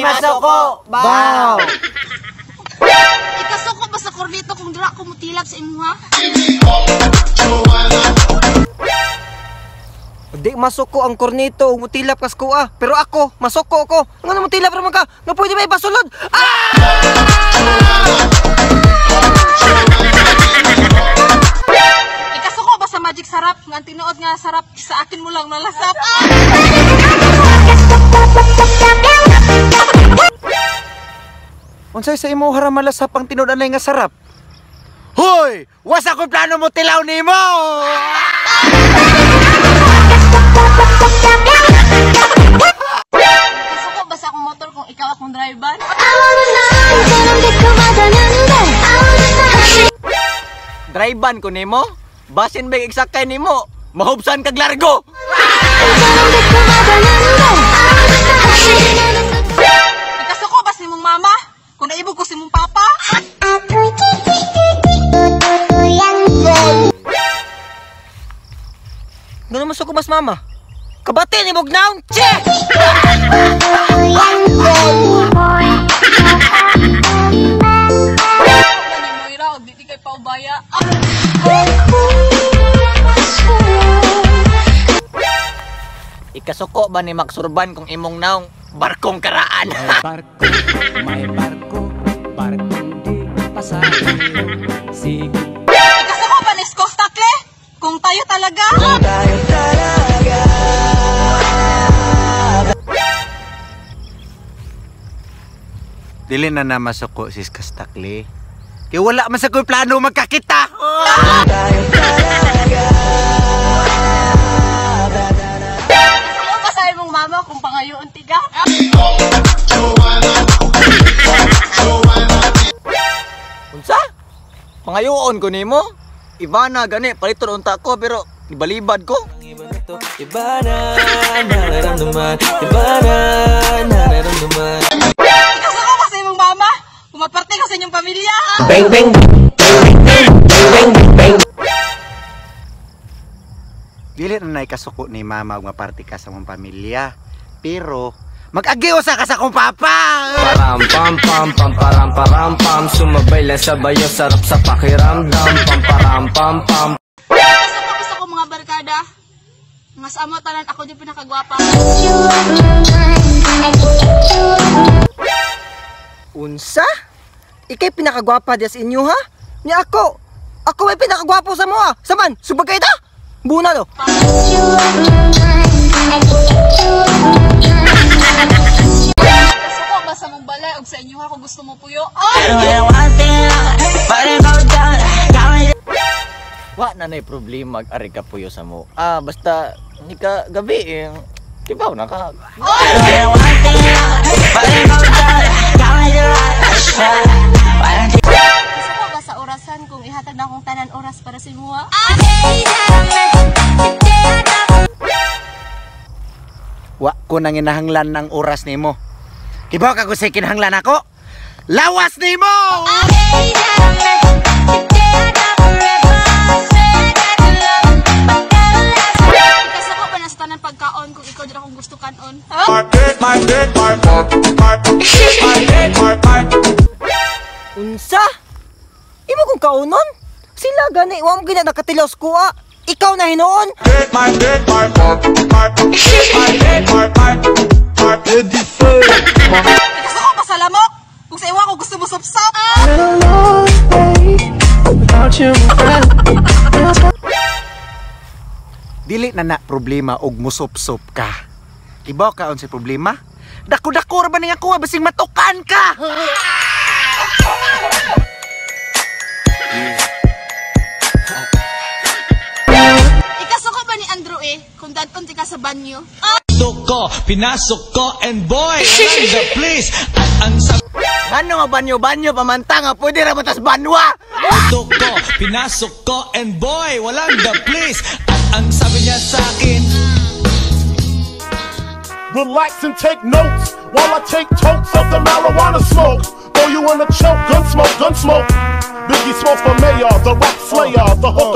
masuko! Bow! Ikasuko ba sa kornito kung dira ko mutilap sa imuha? Di masuko ang kornito ug mutilap kas kuha. Pero ako, masuko ko. Ngano mutilap ra man ka? Nga pwede ba ipasulod? Ah! Ikasuko ba sa magic sarap? Nga ang tinuod nga sarap sa akin mo lang nalasap. Unsay sa imo hara malasap ang tinud anay nga sarap? Hoy! Wasa ko plano mo tilaw nimo! Ikasuko ba sa akong motor kung ikaw akong driver? Drive-ban ko nimo? Basin ba igsakay nimo? Mahubsan kag largo! Ikasuko ba sa imong mama? Kung naibog ko sa imong papa? Ngano masuko mas mama? Kabati ni mog naong che! Ako ni Moira og di kay paubaya. Ikasuko ba ni Maxurban kung imong naong barkong karaan? Barko, may barko, barkong di pasahero. Sige. Ikasuko ba ni Skof Takle? Kung tayo talaga? Tayo talaga. Dili na na masuko sis Kastakli. Kay wala man sa ko'y plano magkakita. Tayo talaga. Ikasuko ba sa imong mama kung pangayoon tiga? Unsa? Pangayoon ko nimo? Ivana gani paliton unta ko pero ibalibad ko. Iba na nararamdaman, iba na nararamdaman. Ikasuko ba sa imong mama? Kung maparte ka sa inyong pamilya? Dili na naikasuko ni mama ug maparte ka sa mong pamilya. Pero mag-agiw sa ka sa akong papa. Param pam pam pam param param pam. Sumabay lang sa bayo, sarap sa pakiramdam. Pam param pam pam. Ikasuko ba sa akong mga barkada? Nga sa amo tanan ako di pinakagwapa. Unsa? Ikay pinakagwapa diya sa inyo ha? Ni ako, ako may pinakagwapo sa mo ha? Saman, subagay ta? Buna do. Ikasuko ba sa mong balay og sa inyo ha kung gusto mo puyo? Wa na nay problema ari ka puyo sa mo. Ah, basta ni ka gabi eh. Kibaw na ka. Ikasuko ba sa orasan kung ihatag na akong tanan oras para sa imuha? Wa ko nang inahanglan ng oras nimo. Kibaw ka kung sa kinahanglan ako? Lawas nimo! Ikasuko ba na sa tanan pagkaon kung ikaw dyan akong gusto kanon? Unsa? Imo kong kaunon? Sila gani wa mo gina nakatilaw sa kuha. Ikaw na hinuon. Ikasuko ba sa lamok? Kung sa iwa ko gusto mo supsop? Dili na na problema og musop-sop ka. Kibaw ka unsay problema? Dako-dako ra ba ning ako basing matukan ka. Ikasuko ba ni Andrew eh kung dadton ka sa banyo? Ko, pinasok ko, and boy, I'm the place. At ang sabi Ano nga banyo-banyo pamanta nga pwede ra matas banwa. ko, pinasok ko, and boy, walang the place. At ang sabi niya sa akin, Relax and take notes while I take tokes of the marijuana smoke. Throw you in a choke, gun smoke, gun smoke. Biggie Smalls for mayor, the rap slayer, the hooker.